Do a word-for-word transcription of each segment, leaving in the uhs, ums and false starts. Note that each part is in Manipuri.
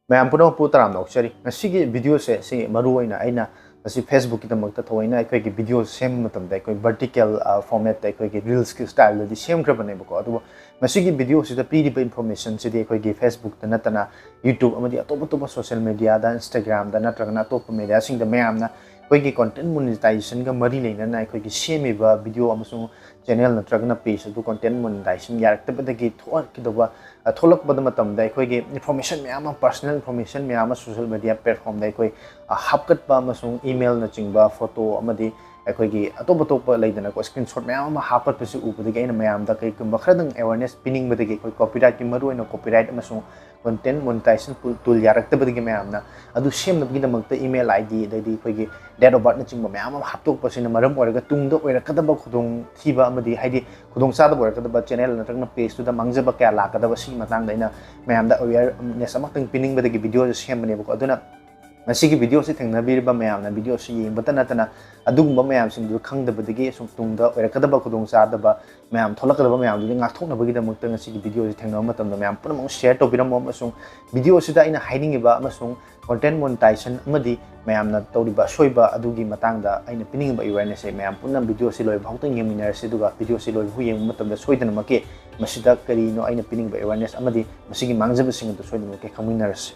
ꯃꯌꯥꯝ ꯄꯨꯝꯅꯃꯛꯄꯨ ꯇꯔꯥꯝꯅ ꯑꯣꯛꯆꯔꯤ꯫ ꯉꯁꯤꯒꯤ ꯚꯤꯗꯤꯑꯣꯁꯦ ꯁꯤ ꯃꯔꯨ ꯑꯣꯏꯅ ꯑꯩꯅ ꯉꯁꯤ ꯐꯦꯁꯕꯨꯛꯀꯤꯗꯃꯛꯇ ꯊꯑꯣꯏꯅ ꯑꯩꯈꯣꯏꯒꯤ ꯚꯤꯗꯤꯑꯣ ꯁꯦꯝꯕ ꯃꯇꯝꯗ ꯑꯩꯈꯣꯏ ꯚꯔꯇꯤꯀꯦꯜ ꯐꯣꯔꯃꯦꯠꯇ ꯑꯩꯈꯣꯏꯒꯤ ꯔꯤꯜꯁꯀꯤ ꯁ꯭ꯇꯥꯏꯜꯗꯗꯤ ꯁꯦꯝꯈ꯭ꯔꯕꯅꯦꯕꯀꯣ꯫ ꯑꯗꯨꯕꯨ ꯉꯁꯤꯒꯤ ꯚꯤꯗꯤꯑꯣꯁꯤꯗ ꯄꯤꯔꯤꯕ ꯏꯟꯐꯣꯔꯃꯦꯁꯟꯁꯤꯗꯤ ꯑꯩꯈꯣꯏꯒꯤ ꯐꯦꯁꯕꯨꯛꯇ ꯅꯠꯇꯅ ꯌꯨꯇ꯭ꯌꯨꯕ ꯑꯃꯗꯤ ꯑꯇꯣꯞ ꯑꯇꯣꯞꯄ ꯁꯣꯁꯦꯜ ꯃꯦꯗꯤꯌꯥꯗ, ꯏꯟꯁꯇꯥꯒ꯭ꯔꯥꯝꯗ ꯅꯠꯇ꯭ꯔꯒꯅ ꯑꯇꯣꯞꯄ ꯃꯦꯗꯤꯌꯥꯁꯤꯡꯗ ꯃꯌꯥꯝꯅ ꯑꯩꯈꯣꯏꯒꯤ ꯀꯣꯟꯇꯦꯟ ꯃꯣꯅꯤꯇꯥꯏꯖꯦꯁꯟꯒ ꯃꯔꯤ ꯂꯩꯅꯅ ꯑꯩꯈꯣꯏꯒꯤ ꯁꯦꯝꯃꯤꯕ ꯚꯤꯗꯤꯑꯣ ꯑꯃꯁꯨꯡ ꯆꯦꯅꯦꯜ ꯅꯠꯇ꯭ꯔꯒꯅ ꯄꯦꯖ ꯑꯗꯨ ꯀꯣꯟꯇꯦꯟ ꯃꯣꯅꯤꯇꯥꯏꯖꯦꯁꯟ ꯌꯥꯔꯛꯇꯕꯗꯒꯤ ꯊꯣꯛꯂꯛꯀꯗꯧꯕ, ꯑ, ꯊꯣꯛꯂꯛꯄꯗ ꯃꯇꯝꯗ ꯑꯩꯈꯣꯏꯒꯤ ꯏꯟꯐꯣꯔꯃꯦꯁꯟ ꯃꯌꯥꯝ ꯑꯃ, ꯄꯔꯁꯣꯅꯦꯜ ꯏꯟꯐꯣꯔꯃꯦꯁꯟ ꯃꯌꯥꯝ ꯑꯃ ꯁꯣꯁꯦꯜ ꯃꯦꯗꯤꯌꯥ ꯄ꯭ꯂꯦꯠꯐꯣꯔꯝꯗ ꯑꯩꯈꯣꯏ, ꯑ, ꯍꯥꯞꯀꯠꯄ ꯑꯃꯁꯨꯡ ꯏꯃꯦꯜꯅꯆꯤꯡꯕ, ꯐꯣꯇꯣ ꯑꯃꯗꯤ ꯑꯩꯈꯣꯏꯒꯤ ꯑꯇꯣꯞ ꯑꯇꯣꯞꯄ ꯂꯩꯗꯅꯀꯣ, ꯁ꯭ꯀ꯭ꯔꯤꯟꯁꯣꯠ ꯃꯌꯥꯝ ꯑꯃ ꯍꯥꯞꯀꯠꯄꯁꯤ ꯎꯕꯗꯒꯤ ꯑꯩꯅ ꯃꯌꯥꯝꯗ ꯀꯩꯒꯨꯝꯕ ꯈꯔꯗꯪ ꯑꯦꯋꯦꯔꯅꯦꯁ ꯄꯤꯅꯤꯡꯕꯗꯒꯤ ꯑꯩꯈꯣꯏ ꯀꯣꯄꯤꯔꯥꯏꯠꯀꯤ, ꯃꯔꯨꯑꯣꯏꯅ ꯀꯣꯄꯤꯔꯥꯏꯠ ꯑꯃꯁꯨꯡ ꯀꯣꯟꯇꯦꯟ ꯃꯣꯅꯤꯇꯥꯏꯖꯦꯁꯟ ꯇꯨꯜ ꯌꯥꯔꯛꯇꯕꯗꯒꯤ ꯃꯌꯥꯝꯅ ꯑꯗꯨ ꯁꯦꯝꯅꯕꯒꯤꯗꯃꯛꯇ ꯏꯃꯦꯜ ꯑꯥꯏ ꯗꯤ, ꯑꯗꯩꯗꯤ ꯑꯩꯈꯣꯏꯒꯤ ꯗꯦꯠ ꯑꯣꯐ ꯕꯥꯔꯠꯅꯆꯤꯡꯕ ꯃꯌꯥꯝ ꯑꯃ ꯍꯥꯞꯇꯣꯛꯄꯁꯤꯅ ꯃꯔꯝ ꯑꯣꯏꯔꯒ ꯇꯨꯡꯗ ꯑꯣꯏꯔꯛꯀꯗꯕ ꯈꯨꯗꯣꯡꯊꯤꯕ ꯑꯃꯗꯤ ꯍꯥꯏꯗꯤ ꯈꯨꯗꯣꯡꯆꯥꯗꯕ ꯑꯣꯏꯔꯛꯀꯗꯕ ꯆꯦꯅꯦꯜ ꯅꯠꯇ꯭ꯔꯒꯅ ꯄꯦꯖꯇꯨꯗ ꯃꯥꯡꯖꯕ ꯀꯌꯥ ꯂꯥꯛꯀꯗꯕ, ꯁꯤꯒꯤ ꯃꯇꯥꯡꯗ ꯑꯩꯅ ꯃꯌꯥꯝꯗ ꯑꯋꯦꯌꯔꯅꯦꯁ ꯑꯃꯈꯛꯇꯪ ꯄꯤꯅꯤꯡꯕꯗꯒꯤ ꯚꯤꯗꯤꯑꯣꯁꯦ ꯁꯦꯝꯕꯅꯦꯕꯀꯣ꯫ ꯑꯗꯨꯅ ꯉꯁꯤꯒꯤ ꯚꯤꯗꯤꯑꯣꯁꯤ ꯊꯦꯡꯅꯕꯤꯔꯤꯕ ꯃꯌꯥꯝꯅ ꯚꯤꯗꯤꯑꯣꯁꯤ ꯌꯦꯡꯕꯇ ꯅꯠꯇꯅ ꯑꯗꯨꯒꯨꯝꯕ ꯃꯌꯥꯝꯁꯤꯡꯗꯨ ꯈꯪꯗꯕꯗꯒꯤ ꯑꯁꯨꯝ ꯇꯨꯡꯗ ꯑꯣꯏꯔꯛꯀꯗꯕ ꯈꯨꯗꯣꯡꯆꯥꯗꯕ ꯃꯌꯥꯝ, ꯊꯣꯛꯂꯛꯀꯗꯕ ꯃꯌꯥꯝꯗꯨꯗꯤ ꯉꯥꯛꯊꯣꯛꯅꯕꯒꯤꯗꯃꯛꯇ ꯉꯁꯤꯒꯤ ꯚꯤꯗꯤꯑꯣꯁꯤ ꯊꯦꯡꯅꯕ ꯃꯇꯝꯗ ꯃꯌꯥꯝ ꯄꯨꯝꯅꯃꯛ ꯁꯤꯌꯔ ꯇꯧꯕꯤꯔꯝꯃꯣ, ꯑꯃꯁꯨꯡ ꯚꯤꯗꯤꯑꯣꯁꯤꯗ ꯑꯩꯅ ꯍꯥꯏꯅꯤꯡꯉꯤꯕ ꯑꯃꯁꯨꯡ ꯀꯣꯟꯇꯦꯟ ꯃꯣꯅꯤꯇꯥꯏꯖꯦꯁꯟ ꯑꯃꯗꯤ ꯃꯌꯥꯝꯅ ꯇꯧꯔꯤꯕ ꯑꯁꯣꯏꯕ ꯑꯗꯨꯒꯤ ꯃꯇꯥꯡꯗ ꯑꯩꯅ ꯄꯤꯅꯤꯡꯉꯤꯕ ꯑꯦꯋꯦꯔꯅꯦꯁꯁꯦ ꯃꯌꯥꯝ ꯄꯨꯟꯅ ꯚꯤꯗꯤꯑꯣꯁꯤ ꯂꯣꯏꯕ ꯐꯥꯎꯇꯪ ꯌꯦꯡꯃꯤꯟꯅꯔꯁꯤ, ꯑꯗꯨꯒ ꯚꯤꯗꯤꯑꯣꯁꯤ ꯂꯣꯏꯕ ꯐꯥꯎ ꯌꯦꯡꯕ ꯃꯇꯝꯗ ꯁꯣꯏꯗꯅꯃꯛꯀꯤ ꯃꯁꯤꯗ ꯀꯔꯤꯅꯣ ꯑꯩꯅ ꯄꯤꯅꯤꯡꯉꯤꯕ ꯑꯦꯋꯦꯔꯅꯦꯁ ꯑꯃꯗꯤ ꯃꯁꯤꯒꯤ ꯃꯥꯡꯖꯕꯁꯤꯡ ꯑꯗꯨ ꯁꯣꯏꯗꯅꯃꯛꯀꯤ ꯈꯪꯃꯤꯟꯅꯔꯁꯤ꯫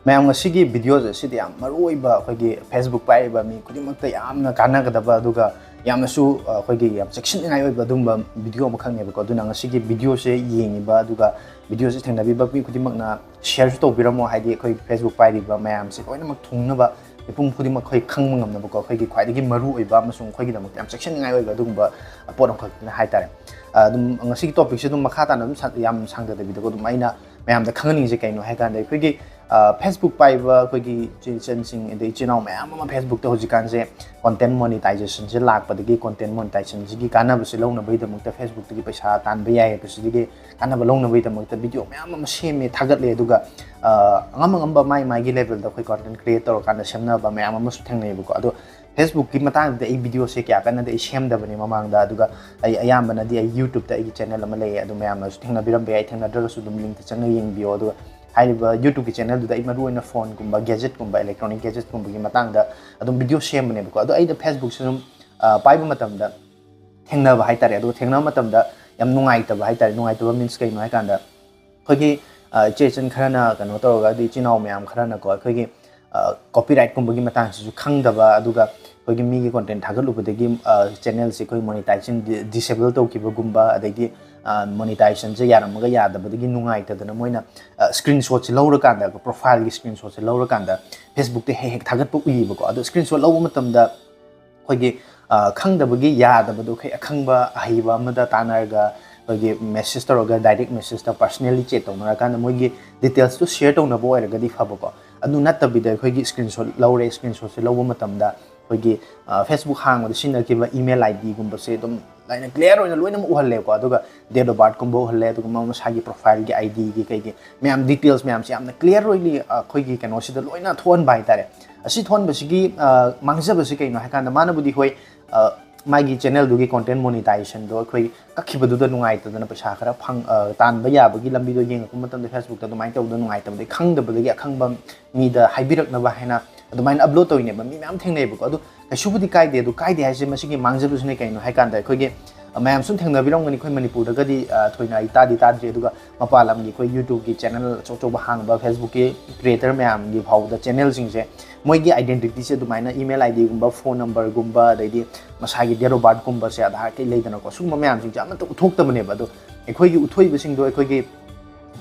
ꯃꯌꯥꯝ, ꯉꯁꯤꯒꯤ ꯚꯤꯗꯤꯑꯣꯁꯦ ꯁꯤꯗꯤ ꯌꯥꯝ ꯃꯔꯨ ꯑꯣꯏꯕ, ꯑꯩꯈꯣꯏꯒꯤ ꯐꯦꯁꯕꯨꯛ ꯄꯥꯏꯔꯤꯕ ꯃꯤ ꯈꯨꯗꯤꯡꯃꯛꯇ ꯌꯥꯝꯅ ꯀꯥꯟꯅꯒꯗꯕ, ꯑꯗꯨꯒ ꯌꯥꯝꯅꯁꯨ, ꯑ, ꯑꯩꯈꯣꯏꯒꯤ ꯌꯥꯝ ꯆꯦꯛꯁꯤꯟꯅꯤꯡꯉꯥꯏ ꯑꯣꯏꯕ ꯑꯗꯨꯒꯨꯝꯕ ꯚꯤꯗꯤꯑꯣ ꯑꯃꯈꯛꯅꯦꯕꯀꯣ꯫ ꯑꯗꯨꯅ ꯉꯁꯤꯒꯤ ꯚꯤꯗꯤꯑꯣꯁꯦ ꯌꯦꯡꯉꯤꯕ ꯑꯗꯨꯒ ꯚꯤꯗꯤꯑꯣꯁꯦ ꯊꯦꯡꯅꯕꯤꯕ ꯃꯤ ꯈꯨꯗꯤꯡꯃꯛꯅ ꯁꯤꯌꯔꯁꯨ ꯇꯧꯕꯤꯔꯝꯃꯣ, ꯍꯥꯏꯗꯤ ꯑꯩꯈꯣꯏ ꯐꯦꯁꯕꯨꯛ ꯄꯥꯏꯔꯤꯕ ꯃꯌꯥꯝꯁꯦ ꯂꯣꯏꯅꯃꯛ ꯊꯨꯡꯅꯕ, ꯃꯤꯄꯨꯝ ꯈꯨꯗꯤꯡꯃꯛ ꯑꯩꯈꯣꯏ ꯈꯪꯕ ꯉꯝꯅꯕꯀꯣ꯫ ꯑꯩꯈꯣꯏꯒꯤ ꯈ꯭ꯋꯥꯏꯗꯒꯤ ꯃꯔꯨ ꯑꯣꯏꯕ ꯑꯃꯁꯨꯡ ꯑꯩꯈꯣꯏꯒꯤꯗꯃꯛꯇ ꯌꯥꯝ ꯆꯦꯛꯁꯤꯟꯅꯤꯡꯉꯥꯏ ꯑꯣꯏꯕ ꯑꯗꯨꯒꯨꯝꯕ ꯄꯣꯠ ꯑꯃꯈꯛꯅꯦ ꯍꯥꯏꯇꯥꯔꯦ꯫ ꯑ, ꯑꯗꯨꯝ ꯉꯁꯤꯒꯤ ꯇꯣꯄꯤꯛꯁꯦ ꯑꯗꯨꯝ ꯃꯈꯥ ꯇꯥꯅ ꯑꯗꯨꯝ ꯁꯥꯡ-, ꯌꯥꯝ ꯁꯥꯡꯗꯗꯕꯤꯗꯀꯣ, ꯑꯗꯨꯝ ꯑꯩꯅ ꯃꯌꯥꯝꯗ ꯈꯪꯍꯟꯅꯤꯡꯉꯤꯁꯦ ꯀꯩꯅꯣ ꯍꯥꯏ ꯀꯥꯟꯗ, ꯑꯩꯈꯣꯏꯒꯤ, ꯑ, ꯐꯦꯁꯕꯨꯛ ꯄꯥꯏꯕ ꯑꯩꯈꯣꯏꯒꯤ ꯏꯆꯦ ꯏꯆꯟꯁꯤꯡ ꯑꯗꯩ ꯏꯆꯤꯜ ꯏꯅꯥꯎ ꯃꯌꯥꯝ ꯑꯃ ꯐꯦꯁꯕꯨꯛꯇ ꯍꯧꯖꯤꯛꯀꯥꯟꯁꯦ ꯀꯣꯟꯇꯦꯟ ꯃꯣꯅꯤꯇꯥꯏꯖꯦꯁꯟꯁꯦ ꯂꯥꯛꯄꯗꯒꯤ ꯀꯣꯟꯇꯦꯟ ꯃꯣꯅꯤꯇꯥꯏꯖꯦꯁꯟꯁꯤꯒꯤ ꯀꯥꯟꯅꯕꯁꯦ ꯂꯧꯅꯕꯒꯤꯗꯃꯛꯇ ꯐꯦꯁꯕꯨꯛꯇꯒꯤ ꯄꯩꯁꯥ ꯇꯥꯟꯕ ꯌꯥꯏ ꯍꯥꯏꯕꯁꯤꯗꯒꯤ ꯀꯥꯟꯅꯕ ꯂꯧꯅꯕꯒꯤꯗꯃꯛꯇ ꯚꯤꯗꯤꯑꯣ ꯃꯌꯥꯝ ꯑꯃ ꯁꯦꯝꯃꯦ, ꯊꯥꯒꯠꯂꯦ, ꯑꯗꯨꯒ, ꯑ, ꯑꯉꯝ ꯑꯉꯝꯕ ꯃꯥꯏ ꯃꯥꯏꯒꯤ ꯂꯦꯚꯦꯜꯗ ꯑꯩꯈꯣꯏ ꯀꯣꯟꯇꯦꯟ ꯀ꯭ꯔꯤꯌꯦꯠ ꯇꯧꯔꯀꯥꯟꯗ ꯁꯦꯝꯅꯕ ꯃꯌꯥꯝ ꯑꯃꯁꯨ ꯊꯦꯡꯅꯩꯌꯦꯕꯀꯣ꯫ ꯑꯗꯣ ꯐꯦꯁꯕꯨꯛꯀꯤ ꯃꯇꯥꯡꯗꯗꯤ ꯑꯩ ꯚꯤꯗꯤꯑꯣꯁꯦ ꯀꯌꯥ ꯀꯟꯅꯗꯤ ꯑꯩ ꯁꯦꯝꯗꯕꯅꯦ ꯃꯃꯥꯡꯗ, ꯑꯗꯨꯒ ꯑꯩ ꯑꯌꯥꯝꯕꯅꯗꯤ ꯑꯩ ꯌꯨꯇ꯭ꯌꯨꯕꯇ ꯑꯩꯒꯤ ꯆꯦꯅꯦꯜ ꯑꯃ ꯂꯩꯌꯦ, ꯑꯗꯨ ꯃꯌꯥꯝꯅꯁꯨ ꯊꯦꯡꯅꯕꯤꯔꯝꯕ ꯌꯥꯏ, ꯊꯦꯡꯅꯗ꯭ꯔꯒꯁꯨ ꯑꯗꯨꯝ ꯂꯤꯡꯛꯇ ꯆꯪꯉ ꯌꯦꯡꯕꯤꯌꯣ꯫ ꯑꯗꯨꯒ ꯍꯥꯏꯔꯤꯕ YouTube-ꯀꯤ channel-ꯗꯨꯗ ꯑꯩ ꯃꯔꯨꯑꯣꯏꯅ phone-ꯒꯨꯝꯕ, gadget-ꯀꯨꯝꯕ, electronic gadget-ꯀꯨꯝꯕꯒꯤ ꯃꯇꯥꯡꯗ ꯑꯗꯨꯝ video ꯁꯦꯝꯕꯅꯦꯕꯀꯣ꯫ ꯑꯗꯣ ꯑꯩꯅ Facebook-ꯁꯦ ꯁꯨꯝ ꯑ, ꯄꯥꯏꯕ ꯃꯇꯝꯗ ꯊꯦꯡꯅꯕ ꯍꯥꯏꯇꯥꯔꯦ꯫ ꯑꯗꯨꯒ ꯊꯦꯡꯅꯕ ꯃꯇꯝꯗ ꯌꯥꯝ ꯅꯨꯡꯉꯥꯏꯇꯕ ꯍꯥꯏꯇꯥꯔꯦ꯫ ꯅꯨꯡꯉꯥꯏꯇꯕ means ꯀꯩꯅꯣ ꯍꯥꯏꯀꯥꯟꯗ, ꯑꯩꯈꯣꯏꯒꯤ, ꯑ, ꯏꯆꯦ ꯏꯆꯟ ꯈꯔꯅ ꯀꯩꯅꯣ ꯇꯧꯔꯒ, ꯑꯗꯩ ꯏꯆꯤꯜ ꯏꯅꯥꯎ ꯃꯌꯥꯝ ꯈꯔꯅꯀꯣ, ꯑꯩꯈꯣꯏꯒꯤ, ꯑ, copyright-ꯀꯨꯝꯕꯒꯤ ꯃꯇꯥꯡꯁꯤꯁꯨ ꯈꯪꯗꯕ, ꯑꯗꯨꯒ ꯑꯩꯈꯣꯏꯒꯤ ꯃꯤꯒꯤ content ꯊꯥꯒꯠꯂꯨꯕꯗꯒꯤ, ꯑ, channel-ꯁꯦ ꯑꯩꯈꯣꯏ monetization di-, disable ꯇꯧꯈꯤꯕꯒꯨꯝꯕ, ꯑꯗꯩꯗꯤ, ꯑ, monetization-ꯁꯦ ꯌꯥꯔꯝꯃꯒ ꯌꯥꯗꯕꯗꯒꯤ ꯅꯨꯡꯉꯥꯏꯇꯗꯅ ꯃꯣꯏꯅ, ꯑ, screenshot-ꯁꯦ ꯂꯧꯔꯀꯥꯟꯗ, profile-ꯒꯤ screenshot-ꯁꯦ ꯂꯧꯔꯀꯥꯟꯗ Facebook-ꯇ ꯍꯦꯛ ꯍꯦꯛ ꯊꯥꯒꯠꯄ ꯎꯏꯌꯦꯕꯀꯣ꯫ ꯑꯗꯣ screenshot ꯂꯧꯕ ꯃꯇꯝꯗ ꯑꯩꯈꯣꯏꯒꯤ, ꯑ, ꯈꯪꯗꯕꯒꯤ ꯌꯥꯗꯕꯗꯣ ꯑꯩꯈꯣꯏ ꯑꯈꯪꯕ ꯑꯍꯩꯕ ꯑꯃꯗ ꯇꯥꯟꯅꯔꯒ ꯑꯩꯈꯣꯏꯒꯤ message ꯇꯧꯔꯒ, direct message-ꯇ personally chat ꯇꯧꯅꯔꯀꯥꯟꯗ ꯃꯣꯏꯒꯤ details-ꯇꯨ share ꯇꯧꯅꯕ ꯑꯣꯏꯔꯒꯗꯤ ꯐꯕꯀꯣ꯫ ꯑꯗꯨ ꯅꯠꯇꯕꯤꯗ ꯑꯩꯈꯣꯏꯒꯤ screenshot ꯂꯧꯔꯦ, screenshot-ꯁꯦ ꯂꯧꯕ ꯃꯇꯝꯗ ꯑꯩꯈꯣꯏꯒꯤ, ꯑ, Facebook ꯍꯥꯡꯕꯗ ꯁꯤꯖꯤꯟꯅꯈꯤꯕ email I D-ꯒꯨꯝꯕꯁꯦ ꯑꯗꯨꯝ ꯂꯥꯏꯅ clear ꯑꯣꯏꯅ ꯂꯣꯏꯅꯃꯛ ꯎꯍꯜꯂꯦꯀꯣ꯫ ꯑꯗꯨꯒ date of birth-ꯀꯨꯝꯕ ꯎꯍꯜꯂꯦ, ꯑꯗꯨꯒ ꯃꯥ ꯃꯁꯥꯒꯤ profile-ꯒꯤ I D-ꯒꯤ ꯀꯩꯒꯤ ꯃꯌꯥꯝ details ꯃꯌꯥꯝꯁꯦ ꯌꯥꯝꯅ clear ꯑꯣꯏꯅ ꯑꯩꯈꯣꯏꯒꯤ ꯀꯩꯅꯣꯁꯤꯗ ꯂꯣꯏꯅ ꯊꯣꯛꯍꯟꯕ ꯍꯥꯏꯇꯥꯔꯦ꯫ ꯑꯁꯤ ꯊꯣꯛꯍꯟꯕꯁꯤꯒꯤ, ꯑ, ꯃꯥꯡꯖꯕꯁꯤ ꯀꯩꯅꯣ ꯍꯥꯏꯀꯥꯟꯗ, ꯃꯥꯅꯕꯨꯗꯤ ꯍꯣꯏ, ꯑ, ꯃꯥꯒꯤ channel-ꯗꯨꯒꯤ content monetization-ꯗꯣ ꯑꯩꯈꯣꯏ ꯀꯛꯈꯤꯕꯗꯨꯗ ꯅꯨꯡꯉꯥꯏꯇꯗꯅ ꯄꯩꯁꯥ ꯈꯔ ꯐꯪ-, ꯑ, ꯇꯥꯟꯕ ꯌꯥꯕꯒꯤ ꯂꯝꯕꯤꯗꯣ ꯌꯦꯡꯉꯛꯄ ꯃꯇꯝꯗ Facebook-ꯇ ꯑꯗꯨꯃꯥꯏꯅ ꯇꯧꯕꯗ ꯅꯨꯡꯉꯥꯏꯇꯕꯗꯒꯤ, ꯈꯪꯗꯕꯗꯒꯤ ꯑꯈꯪꯕ ꯃꯤꯗ ꯍꯥꯏꯕꯤꯔꯛꯅꯕ ꯍꯥꯏꯅ ꯑꯗꯨꯃꯥꯏꯅ upload ꯇꯧꯔꯤꯅꯦꯕ꯫ ꯃꯤ ꯃꯌꯥꯝ ꯊꯦꯡꯅꯩꯕꯀꯣ꯫ ꯑꯗꯨ ꯀꯩꯁꯨꯕꯨꯗꯤ ꯀꯥꯏꯗꯦ꯫ ꯑꯗꯨ ꯀꯥꯏꯗꯦ ꯍꯥꯏꯁꯦ ꯃꯁꯤꯒꯤ ꯃꯥꯡꯖꯕꯁꯤꯅ ꯀꯩꯅꯣ ꯍꯥꯏꯀꯥꯟꯗ, ꯑꯩꯈꯣꯏꯒꯤ, ꯑ, ꯃꯌꯥꯝ ꯁꯨꯝ ꯊꯦꯡꯅꯕꯤꯔꯝꯒꯅꯤ, ꯑꯩꯈꯣꯏ ꯃꯅꯤꯄꯨꯔꯗꯒꯗꯤ, ꯑ, ꯊꯣꯏꯅ ꯑꯩ ꯇꯥꯗꯤ ꯇꯥꯗ꯭ꯔꯤ꯫ ꯑꯗꯨꯒ ꯃꯄꯥꯟ ꯂꯝꯒꯤ ꯑꯩꯈꯣꯏ YouTube-ꯀꯤ channel ꯑꯆꯧ ꯑꯆꯧꯕ ꯍꯥꯡꯕ, Facebook-ꯀꯤ creator ꯃꯌꯥꯝꯒꯤ ꯐꯥꯎꯕꯗ channel-ꯁꯤꯡꯁꯦ ꯃꯣꯏꯒꯤ identity-ꯁꯦ ꯑꯗꯨꯃꯥꯏꯅ email I D-ꯒꯨꯝꯕ, phone number-ꯒꯨꯝꯕ, ꯑꯗꯩꯗꯤ ꯃꯁꯥꯒꯤ date of birth-ꯀꯨꯝꯕꯁꯦ, Aadhaar ꯀꯩ ꯂꯩꯗꯅꯀꯣ, ꯁꯤꯒꯨꯝꯕ ꯃꯌꯥꯝꯁꯤꯡꯁꯦ ꯑꯃꯠꯇ ꯎꯠꯊꯣꯛꯇꯕꯅꯦꯕ꯫ ꯑꯗꯣ ꯑꯩꯈꯣꯏꯒꯤ ꯎꯠꯊꯣꯛꯏꯕꯁꯤꯡꯗꯣ ꯑꯩꯈꯣꯏꯒꯤ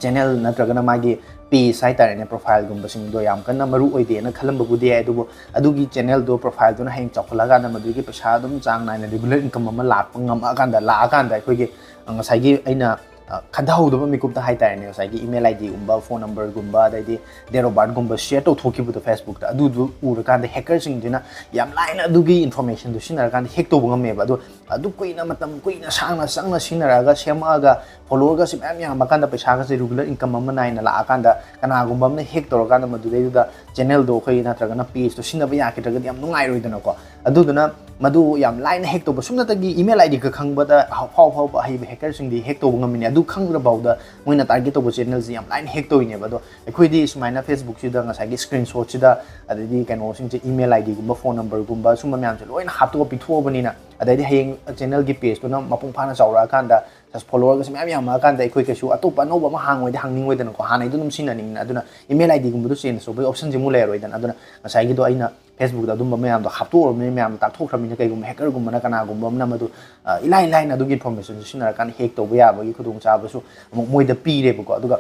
channel ꯅꯠꯇ꯭ꯔꯒꯅ ꯃꯥꯒꯤ page ꯍꯥꯏꯇꯥꯔꯦꯅꯦ, profile-ꯒꯨꯝꯕꯁꯤꯡꯗꯣ ꯌꯥꯝ ꯀꯟꯅ ꯃꯔꯨ ꯑꯣꯏꯗꯦꯅ ꯈꯜꯂꯝꯕꯕꯨꯗꯤ ꯌꯥꯏ, ꯑꯗꯨꯕꯨ ꯑꯗꯨꯒꯤ channel-ꯗꯣ, profile-ꯗꯨꯅ ꯍꯌꯦꯡ ꯆꯥꯎꯈꯠꯂꯛꯑꯀꯥꯟꯗ ꯃꯗꯨꯒꯤ ꯄꯩꯁꯥ ꯑꯗꯨꯝ ꯆꯥꯡ ꯅꯥꯏꯅ regular income ꯑꯃ ꯂꯥꯛꯄ ꯉꯝꯃꯛꯑꯀꯥꯟꯗ, ꯂꯥꯛꯑꯀꯥꯟꯗ ꯑꯩꯈꯣꯏꯒꯤ, ꯑ, ꯉꯁꯥꯏꯒꯤ ꯑꯩꯅ, ꯑ, ꯈꯟꯊꯍꯧꯗꯕ ꯃꯤꯀꯨꯞꯇ ꯍꯥꯏꯇꯥꯔꯦꯅꯦ, ꯉꯁꯥꯏꯒꯤ email I D-ꯒꯨꯝꯕ, phone number-ꯒꯨꯝꯕ, ꯑꯗꯩꯗꯤ date of birth-ꯒꯨꯝꯕ share ꯇꯧꯊꯣꯛꯈꯤꯕꯗꯣ Facebook-ꯇ, ꯑꯗꯨꯗꯨ ꯎꯔꯀꯥꯟꯗ hacker-ꯁꯤꯡꯗꯨꯅ ꯌꯥꯝ ꯂꯥꯏꯅ ꯑꯗꯨꯒꯤ information-ꯗꯨ ꯁꯤꯖꯤꯟꯅꯔꯀꯥꯟꯗ hack ꯇꯧꯕ ꯉꯝꯃꯦꯕ꯫ ꯑꯗꯣ ꯑꯗꯨ ꯀꯨꯏꯅ, ꯃꯇꯝ ꯀꯨꯏꯅ ꯁꯥꯡꯅ ꯆꯪꯅ ꯁꯤꯖꯤꯟꯅꯔꯛꯑꯒ, ꯁꯦꯝꯃꯛꯑꯒ, follower-ꯒꯁꯦ ꯃꯌꯥꯝ ꯌꯥꯝꯃꯀꯥꯟꯗ, ꯄꯩꯁꯥꯒꯁꯦ regular income ꯑꯃ ꯅꯥꯏꯅ ꯂꯥꯛꯑꯀꯥꯟꯗ, ꯀꯅꯥꯒꯨꯝꯕ ꯑꯃꯅ hack ꯇꯧꯔꯀꯥꯟꯗ ꯃꯗꯨꯗꯩꯗꯨꯗ channel-ꯗꯣ ꯑꯩꯈꯣꯏ ꯅꯠꯇ꯭ꯔꯒꯅ page-ꯇꯣ ꯁꯤꯖꯤꯟꯅꯕ ꯌꯥꯈꯤꯗ꯭ꯔꯒꯗꯤ ꯌꯥꯝ ꯅꯨꯡꯉꯥꯏꯔꯣꯏꯗꯅꯀꯣ꯫ ꯑꯗꯨꯗꯨꯅ ꯃꯗꯨ ꯌꯥꯝ ꯂꯥꯏꯅ hack ꯇꯧꯕ, ꯁꯨꯞꯅꯇꯒꯤ email I D ꯈꯛ ꯈꯪꯕꯗ ꯑꯐꯥꯎ ꯑꯐꯥꯎꯕ ꯑꯍꯩꯕ hacker-ꯁꯤꯡꯗꯤ hack ꯇꯧꯕ ꯉꯝꯃꯤꯅꯦ꯫ ꯑꯗꯨ ꯈꯪꯗ꯭ꯔꯐꯥꯎꯗ ꯃꯣꯏꯅ target ꯇꯧꯕ channelꯁꯦ ꯌꯥꯝ ꯂꯥꯏꯅ hack ꯇꯧꯔꯤꯅꯦꯕ꯫ ꯑꯗꯣ ꯑꯩꯈꯣꯏꯗꯤ ꯁꯨꯃꯥꯏꯅ Facebookꯁꯤꯗ ꯉꯁꯥꯏꯒꯤ screenshotꯁꯤꯗ, ꯑꯗꯩꯗꯤ ꯀꯩꯅꯣꯁꯤꯡꯁꯦ, email IDꯒꯨꯝꯕ, phone numberꯒꯨꯝꯕ, ꯁꯨꯝꯕ ꯃꯌꯥꯝꯁꯦ ꯂꯣꯏꯅ ꯍꯥꯞꯇꯣꯛꯑ ꯄꯤꯊꯣꯛꯑꯕꯅꯤꯅ, ꯑꯗꯩꯗꯤ ꯍꯌꯦꯡ channelꯒꯤ pageꯇꯨꯅ ꯃꯄꯨꯡ ꯐꯥꯅ ꯆꯥꯎꯔꯛꯑꯀꯥꯟꯗ, followerꯒꯁꯦ ꯃꯌꯥꯝ ꯌꯥꯝꯃꯛꯑꯀꯥꯟꯗ ꯑꯩꯈꯣꯏ ꯀꯩꯁꯨ ꯑꯇꯣꯞꯄ ꯑꯅꯧꯕ ꯑꯃ ꯍꯥꯡꯉꯣꯏꯗꯤ ꯍꯥꯡꯅꯤꯡꯉꯣꯏꯗꯅꯀꯣ, ꯍꯥꯟꯅꯩꯗꯣ ꯑꯗꯨꯝ ꯁꯤꯖꯤꯟꯅꯅꯤꯡꯕꯅ꯫ ꯑꯗꯨꯅ email IDꯒꯨꯝꯕꯗꯣ change ꯇꯧꯕꯒꯤ optionꯁꯦ ꯑꯃꯨꯛ ꯂꯩꯔꯔꯣꯏꯗꯅ꯫ ꯑꯗꯨꯅ ꯉꯁꯥꯏꯒꯤꯗꯣ ꯑꯩꯅ Facebookꯇ ꯑꯗꯨꯝꯕ ꯃꯌꯥꯝꯗꯣ ꯍꯥꯞꯇꯣꯛꯎꯔꯕꯅꯤꯅ, ꯃꯌꯥꯝꯅ ꯇꯥꯛꯊꯣꯛꯈ꯭ꯔꯕꯅꯤꯅ, ꯀꯩꯒꯨꯝꯕ hackerꯒꯨꯝꯕꯅ, ꯀꯅꯥꯒꯨꯝꯕ ꯑꯃꯅ ꯃꯗꯨ, ꯑ, ꯏꯂꯥꯏ ꯂꯥꯏꯅ ꯑꯗꯨꯒꯤ informationꯁꯦ ꯁꯤꯖꯤꯟꯅꯔꯀꯥꯟꯗ hack ꯇꯧꯕ ꯌꯥꯕꯒꯤ ꯈꯨꯗꯣꯡꯆꯥꯕꯁꯨ ꯑꯃꯨꯛ ꯃꯣꯏꯗ ꯄꯤꯔꯦꯕꯀꯣ꯫ ꯑꯗꯨꯒ,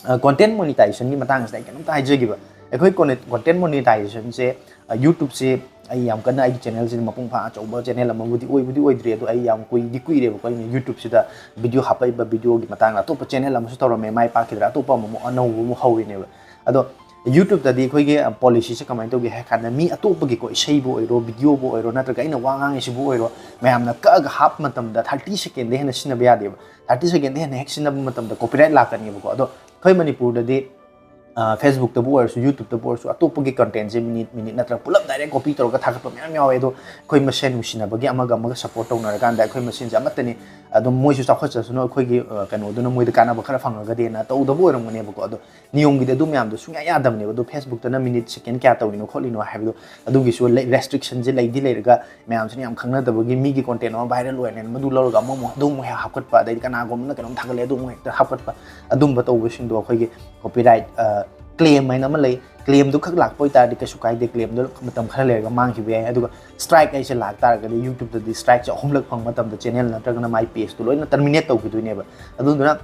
ꯑ, content monetizationꯒꯤ ꯃꯇꯥꯡꯁꯤꯗ ꯑꯩ ꯀꯩꯅꯣꯝꯇ ꯍꯥꯏꯖꯒꯦꯕ꯫ ꯑꯩꯈꯣꯏ content, content monetizationꯁꯦ, ꯑ, YouTubeꯁꯦ ꯑꯩ ꯌꯥꯝ ꯀꯟꯅ ꯑꯩꯒꯤ channelꯁꯤꯗ ꯃꯄꯨꯡ ꯐꯥ ꯑꯆꯧꯕ channel ꯑꯃꯕꯨꯗꯤ ꯑꯣꯏꯕꯨꯗꯤ ꯑꯣꯏꯗ꯭ꯔꯤ, ꯑꯗꯣ ꯑꯩ ꯌꯥꯝ ꯀꯨꯏꯗꯤ ꯀꯨꯏꯔꯦꯕꯀꯣ꯫ ꯑꯩꯅ YouTubeꯁꯤꯗ video ꯍꯥꯞꯄꯛꯏꯕ videoꯒꯤ ꯃꯇꯥꯡꯗ ꯑꯇꯣꯞꯄ channel ꯑꯃꯁꯨ ꯇꯧꯔꯝꯃꯦ, ꯃꯥꯏ ꯄꯥꯛꯈꯤꯗ꯭ꯔꯥ, ꯑꯇꯣꯞꯄ ꯑꯃꯃꯨꯛ ꯑꯅꯧꯕ ꯑꯃꯨꯛ ꯍꯧꯔꯤꯅꯦꯕ꯫ ꯑꯗꯣ YouTubeꯇꯗꯤ ꯑꯩꯈꯣꯏꯒꯤ, ꯑ, policyꯁꯦ ꯀꯃꯥꯏꯅ ꯇꯧꯒꯦ ꯍꯥꯏ ꯀꯥꯟꯗ, ꯃꯤ ꯑꯇꯣꯞꯄꯒꯤꯀꯣ, ꯏꯁꯩꯕꯨ ꯑꯣꯏꯔꯣ, videoꯕꯨ ꯑꯣꯏꯔꯣ, ꯅꯠꯇ꯭ꯔꯒ ꯑꯩꯅ ꯋꯥ ꯉꯥꯡꯉꯤꯁꯤꯕꯨ ꯑꯣꯏꯔꯣ, ꯃꯌꯥꯝꯅ ꯀꯛꯑꯒ ꯍꯥꯞꯄ ꯃꯇꯝꯗ thirty secondꯗꯒꯤ ꯍꯦꯟꯅ ꯁꯤꯖꯤꯟꯅꯕ ꯌꯥꯗꯦꯕ꯫ Thirty secondꯗꯒꯤ ꯍꯦꯟꯅ ꯍꯦꯛ ꯁꯤꯖꯤꯟꯅꯕ ꯃꯇꯝꯗ copyright ꯂꯥꯛꯀꯅꯦꯕꯀꯣ꯫ ꯑꯗꯣ ꯑꯩꯈꯣꯏ ꯃꯅꯤꯄꯨꯔꯗꯗꯤ, ꯑ, Facebookꯇꯕꯨ ꯑꯣꯏꯔꯁꯨ, YouTubeꯇꯕꯨ ꯑꯣꯏꯔꯁꯨ, ꯑꯇꯣꯞꯄꯒꯤ contentꯁꯦ minute, minute ꯅꯠꯇ꯭ꯔꯒ ꯄꯨꯂꯞ direct copy ꯇꯧꯔꯒ ꯊꯥꯒꯠꯄ ꯃꯌꯥꯝ ꯌꯥꯎꯋꯦ꯫ ꯑꯗꯣ ꯑꯩꯈꯣꯏ ꯃꯁꯦꯟ ꯅꯨꯡꯁꯤꯅꯕꯒꯤ, ꯑꯃꯒ ꯑꯃꯒ support ꯇꯧꯅꯔꯀꯥꯟꯗ ꯑꯩꯈꯣꯏ ꯃꯁꯦꯟꯁꯦ ꯑꯃꯠꯇꯅꯤ, ꯑꯗꯨꯝ ꯃꯣꯏꯁꯨ ꯆꯥꯎꯈꯠꯆꯁꯅꯨ, ꯑꯩꯈꯣꯏꯒꯤ, ꯑ, ꯀꯩꯅꯣꯗꯨꯅ ꯃꯣꯏꯗ ꯀꯥꯟꯅꯕ ꯈꯔ ꯐꯪꯉꯒꯗꯤꯅ ꯇꯧꯗꯕ ꯑꯣꯏꯔꯝꯒꯅꯦꯕꯀꯣ꯫ ꯑꯗꯣ ꯅꯤꯌꯣꯝꯒꯤꯗꯤ ꯑꯗꯨ ꯃꯌꯥꯝꯗꯣ ꯁꯨꯡꯌꯥ ꯌꯥꯗꯕꯅꯦꯕ꯫ ꯑꯗꯣ Facebookꯇꯅ minute second ꯀꯌꯥ ꯇꯧꯔꯤꯅꯣ ꯈꯣꯠꯂꯤꯅꯣ ꯍꯥꯏꯕꯗꯣ, ꯑꯗꯨꯒꯤꯁꯨ ꯂꯩ, restrictionꯁꯦ ꯂꯩꯗꯤ ꯂꯩꯔꯒ, ꯃꯌꯥꯝꯁꯤꯅ ꯌꯥꯝ ꯈꯪꯅꯗꯕꯒꯤ ꯃꯤꯒꯤ content ꯑꯃ viral ꯑꯣꯏꯔꯦꯅ ꯃꯗꯨ ꯂꯧꯔꯒ ꯑꯃꯃꯨꯛ ꯑꯗꯨꯃꯨꯛ ꯍꯦꯛ ꯍꯥꯞꯀꯠꯄ, ꯑꯗꯩꯗꯤ ꯀꯅꯥꯒꯨꯝꯕꯅ ꯀꯩꯅꯣꯝ ꯊꯥꯒꯠꯂꯦ, ꯑꯗꯨꯃꯨꯛ ꯍꯦꯛꯇ ꯍꯥꯞꯀꯠꯄ, ꯑꯗꯨꯝꯕ ꯇꯧꯕꯁꯤꯡꯗꯣ ꯑꯩꯈꯣꯏꯒꯤ copyright, ꯑ, claim ꯍꯥꯏꯅ ꯑꯃ ꯂꯩ꯫ Claimꯗꯨ ꯈꯛ ꯂꯥꯛꯄ ꯑꯣꯏꯇꯥꯔꯗꯤ ꯀꯩꯁꯨ ꯀꯥꯏꯗꯦ, claimꯗꯨ ꯃꯇꯝ ꯈꯔ ꯂꯩꯔꯒ ꯃꯥꯡꯈꯤꯕ ꯌꯥꯏ꯫ ꯑꯗꯨꯒ strike ꯍꯥꯏꯁꯦ ꯂꯥꯛꯇꯥꯔꯒꯗꯤ, YouTubeꯇꯗꯤ strikeꯁꯦ ꯑꯍꯨꯝꯂꯛ ꯐꯪꯕ ꯃꯇꯝꯗ channel ꯅꯠꯇ꯭ꯔꯒꯅ ꯃꯥꯏ pageꯇꯨ ꯂꯣꯏꯅ terminate ꯇꯧꯈꯤꯗꯣꯏꯅꯦꯕ꯫ ꯑꯗꯨꯗꯨꯅ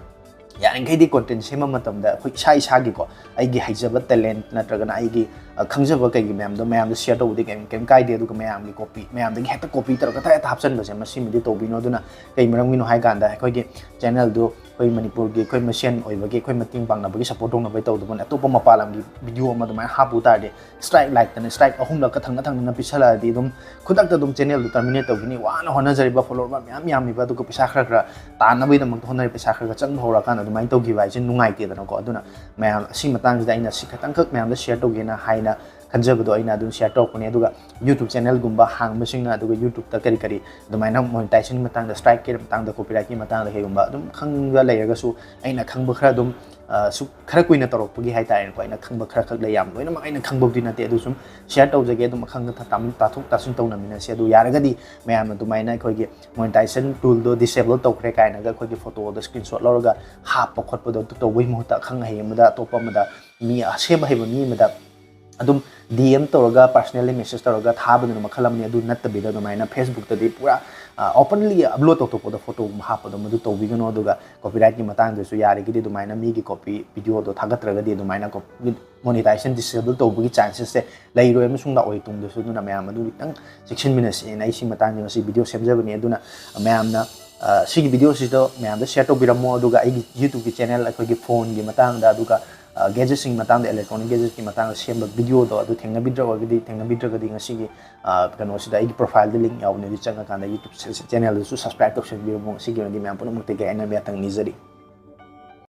ꯌꯥꯔꯤꯈꯩꯗꯤ content ꯁꯦꯝꯕ ꯃꯇꯝꯗ ꯑꯩꯈꯣꯏ ꯏꯁꯥ ꯏꯁꯥꯒꯤꯀꯣ, ꯑꯩꯒꯤ ꯍꯩꯖꯕ talent ꯅꯠꯇ꯭ꯔꯒꯅ ꯑꯩꯒꯤ, ꯑ, ꯈꯪꯖꯕ ꯀꯩꯒꯤ ꯃꯌꯥꯝꯗꯣ ꯃꯌꯥꯝꯗ share ꯇꯧꯕꯗꯤ ꯀꯩꯝ, ꯀꯩꯝ ꯀꯥꯏꯗꯦ꯫ ꯑꯗꯨꯒ ꯃꯌꯥꯝꯒꯤ copy, ꯃꯌꯥꯝꯗꯒꯤ ꯍꯦꯛꯇ copy ꯇꯧꯔꯒ ꯍꯦꯛꯇ, ꯍꯦꯛꯇ ꯍꯥꯞꯆꯤꯟꯕꯁꯦ, ꯃꯁꯤꯃꯗꯤ ꯇꯧꯕꯤꯅꯣ꯫ ꯑꯗꯨꯅ ꯀꯩ ꯃꯔꯝꯒꯤꯅꯣ ꯍꯥꯏ ꯀꯥꯟꯗ, ꯑꯩꯈꯣꯏꯒꯤ channelꯗꯨ ꯑꯩꯈꯣꯏ ꯃꯅꯤꯄꯨꯔꯒꯤ ꯑꯩꯈꯣꯏ ꯃꯁꯦꯟ ꯑꯣꯏꯕꯒꯤ, ꯑꯩꯈꯣꯏ ꯃꯇꯦꯡ ꯄꯥꯡꯅꯕꯒꯤ, support ꯇꯧꯅꯕꯒꯤ ꯇꯧꯗꯕꯅꯤ꯫ ꯑꯇꯣꯞꯄ ꯃꯄꯥꯟ ꯂꯝꯒꯤ video ꯑꯃ ꯑꯗꯨꯃꯥꯏꯅ ꯍꯥꯞꯄꯨ ꯇꯥꯔꯗꯤ, strike ꯂꯥꯛꯇꯅ, strike ꯑꯍꯨꯝꯂꯛꯀ ꯊꯪꯅ ꯊꯪꯅꯅ ꯄꯤꯁꯜꯂꯛꯑꯗꯤ, ꯑꯗꯨꯝ ꯈꯨꯗꯛꯇ ꯑꯗꯨꯝ channelꯗꯨ terminate ꯇꯧꯈꯤꯅꯤ꯫ ꯋꯥꯅ ꯍꯣꯠꯅꯖꯔꯤꯕ, follower ꯃꯌꯥꯝ ꯌꯥꯝꯃꯤꯕ, ꯑꯗꯨꯒ ꯄꯩꯁꯥ ꯈꯔ ꯈꯔ ꯇꯥꯟꯅꯕꯒꯤꯗꯃꯛꯇ ꯍꯣꯠꯅꯔꯤ, ꯄꯩꯁꯥ ꯈꯔ ꯈꯔ ꯆꯪꯕ ꯍꯧꯔꯛꯑꯀꯥꯟꯗ ꯑꯗꯨꯃꯥꯏꯅ ꯇꯧꯈꯤꯕ ꯍꯥꯏꯁꯦ ꯅꯨꯡꯉꯥꯏꯇꯦꯗꯅꯀꯣ꯫ ꯑꯗꯨꯅ ꯃꯌꯥꯝ, ꯑꯁꯤ ꯃꯇꯥꯡꯁꯤꯗ ꯑꯩꯅ ꯁꯤ ꯈꯇꯪꯈꯛ ꯃꯌꯥꯝꯗ share ꯇꯧꯒꯦꯅ ꯍꯥꯏꯅ ꯈꯟꯖꯕꯗꯣ ꯑꯩꯅ ꯑꯗꯨꯝ ꯁꯤꯌꯔ ꯇꯧꯔꯛꯄꯅꯦ꯫ ꯑꯗꯨꯒ YouTube ꯆꯦꯅꯦꯜꯒꯨꯝꯕ ꯍꯥꯡꯕꯁꯤꯡꯅ, ꯑꯗꯨꯒ YouTubeꯇ ꯀꯔꯤ ꯀꯔꯤ ꯑꯗꯨꯃꯥꯏꯅ ꯃꯣꯅꯤꯇꯥꯏꯖꯦꯁꯟꯒꯤ ꯃꯇꯥꯡꯗ, ꯁ꯭ꯇ꯭ꯔꯥꯏꯛꯀꯤ ꯃꯇꯥꯡꯗ, ꯀꯣꯄꯤꯔꯥꯏꯠꯀꯤ ꯃꯇꯥꯡꯗ ꯀꯩꯒꯨꯝꯕ ꯑꯗꯨꯝ ꯈꯪꯕ ꯂꯩꯔꯒꯁꯨ, ꯑꯩꯅ ꯈꯪꯕ ꯈꯔ ꯑꯗꯨꯝ, ꯑ, ꯁꯨ-, ꯈꯔ ꯀꯨꯏꯅ ꯇꯧꯔꯛꯄꯒꯤ ꯍꯥꯏꯇꯥꯔꯦꯅꯦꯀꯣ, ꯑꯩꯅ ꯈꯪꯕ ꯈꯔ ꯈꯛ ꯂꯩ, ꯌꯥꯝ ꯂꯣꯏꯅꯃꯛ ꯑꯩꯅ ꯈꯪꯕꯕꯨꯗꯤ ꯅꯠꯇꯦ, ꯑꯗꯨ ꯁꯨꯝ ꯁꯤꯌꯔ ꯇꯧꯖꯒꯦ꯫ ꯑꯗꯨꯝ ꯑꯈꯪ ꯑꯊꯥ ꯇꯥꯃꯤꯟ-, ꯇꯥꯊꯣꯛ ꯇꯥꯁꯤꯟ ꯇꯧꯅꯃꯤꯟꯅꯁꯦ꯫ ꯑꯗꯨ ꯌꯥꯔꯒꯗꯤ ꯃꯌꯥꯝꯅ ꯑꯗꯨꯃꯥꯏꯅ ꯑꯩꯈꯣꯏꯒꯤ ꯃꯣꯅꯤꯇꯥꯏꯖꯦꯁꯟ ꯇꯨꯜꯗꯣ ꯗꯤꯁꯦꯕꯜ ꯇꯧꯈ꯭ꯔꯦ ꯀꯥꯏꯅꯒ ꯑꯩꯈꯣꯏꯒꯤ ꯐꯣꯇꯣꯗꯣ ꯁ꯭ꯀ꯭ꯔꯤꯟꯁꯣꯠ ꯂꯧꯔꯒ ꯍꯥꯞꯄ ꯈꯣꯠꯄꯗꯣ ꯑꯗꯨ ꯇꯧꯕꯒꯤ ꯃꯍꯨꯠꯇ, ꯑꯈꯪ ꯑꯍꯩ ꯑꯃꯗ, ꯑꯇꯣꯞꯄ ꯑꯃꯗ, ꯃꯤ ꯑꯁꯦꯝꯕ ꯍꯩꯕ ꯃꯤ ꯑꯃꯗ ꯑꯗꯨꯝ ꯗꯤ ꯑꯦꯝ ꯇꯧꯔꯒ, ꯄꯔꯁꯅꯦꯜꯂꯤ ꯃꯦꯁꯦꯖ ꯇꯧꯔꯒ ꯊꯥꯕꯗꯨꯅ ꯃꯈꯜ ꯑꯃꯅꯤ꯫ ꯑꯗꯨ ꯅꯠꯇꯕꯤꯗ ꯑꯗꯨꯃꯥꯏꯅ ꯐꯦꯁꯕꯨꯛꯇꯗꯤ ꯄꯨꯔꯥ, ꯑ, ꯑꯣꯄꯟꯂꯤ ꯑꯞꯂꯣꯗ ꯇꯧꯊꯣꯛꯄꯗꯣ, ꯐꯣꯇꯣꯒꯨꯝꯕ ꯍꯥꯞꯄꯗꯣ, ꯃꯗꯨ ꯇꯧꯕꯤꯒꯅꯨ꯫ ꯑꯗꯨꯒ ꯀꯣꯄꯤꯔꯥꯏꯠꯀꯤ ꯃꯇꯥꯡꯗꯁꯨ ꯌꯥꯔꯤꯒꯩꯗꯤ ꯑꯗꯨꯃꯥꯏꯅ ꯃꯤꯒꯤ ꯀꯣꯄꯤ ꯚꯤꯗꯤꯑꯣꯗꯣ ꯊꯥꯒꯠꯇ꯭ꯔꯒꯗꯤ ꯑꯗꯨꯃꯥꯏꯅ ꯀꯣ-, ꯃꯣꯅꯤꯇꯥꯏꯖꯦꯁꯟ ꯗꯤꯁꯦꯕꯜ ꯇꯧꯕꯒꯤ ꯆꯥꯟꯁꯦꯁꯁꯦ ꯂꯩꯔꯣꯏ ꯑꯃꯁꯨꯡ ꯂꯥꯛꯑꯣꯏ ꯇꯨꯡꯗꯁꯨ꯫ ꯑꯗꯨꯅ ꯃꯌꯥꯝ ꯑꯗꯨ ꯈꯤꯇꯪ ꯆꯦꯛꯁꯤꯟꯃꯤꯟꯅꯁꯦꯅ ꯑꯩ ꯁꯤ ꯃꯇꯥꯡꯗ ꯉꯁꯤ ꯚꯤꯗꯤꯑꯣ ꯁꯦꯝꯖꯕꯅꯤ꯫ ꯑꯗꯨꯅ ꯃꯌꯥꯝꯅ, ꯑ, ꯁꯤꯒꯤ ꯚꯤꯗꯤꯑꯣꯁꯤꯗ ꯃꯌꯥꯝꯗ ꯁꯤꯌꯔ ꯇꯧꯕꯤꯔꯝꯃꯣ꯫ ꯑꯗꯨꯒ ꯑꯩꯒꯤ YouTubeꯀꯤ ꯆꯦꯅꯦꯜ, ꯑꯩꯈꯣꯏꯒꯤ ꯐꯣꯟꯒꯤ ꯃꯇꯥꯡꯗ, ꯑꯗꯨꯒ, ꯑ, ꯒꯦꯖꯦꯠꯁꯤꯡꯒꯤ ꯃꯇꯥꯡꯗ, ꯏꯂꯦꯛꯇ꯭ꯔꯣꯅꯤꯛ ꯒꯦꯖꯦꯠꯀꯤ ꯃꯇꯥꯡꯗ ꯁꯦꯝꯕ ꯚꯤꯗꯤꯑꯣꯗꯣ ꯑꯗꯨ ꯊꯦꯡꯅꯕꯤꯗ꯭ꯔꯒꯗꯤ, ꯊꯦꯡꯅꯕꯤꯗ꯭ꯔꯒꯗꯤ ꯉꯁꯤꯒꯤ, ꯑ, ꯀꯩꯅꯣꯁꯤꯗ ꯑꯩꯒꯤ ꯄ꯭ꯔꯣꯐꯥꯏꯜꯗ ꯂꯤꯡ ꯌꯥꯎꯕꯅꯦ, ꯑꯗꯨ ꯆꯪꯉꯀꯥꯟꯗ YouTube ꯆꯦꯅꯦꯜꯗꯨꯁꯨ ꯁꯕꯁꯀ꯭ꯔꯥꯏꯕ ꯇꯧꯁꯟꯕꯤꯔꯝꯃꯣ꯫ ꯉꯁꯤꯒꯤ ꯑꯣꯏꯅꯗꯤ ꯃꯌꯥꯝ ꯄꯨꯝꯅꯃꯛꯇꯒꯤ ꯑꯩꯅ ꯌꯥꯊꯪ ꯅꯤꯖꯔꯤ꯫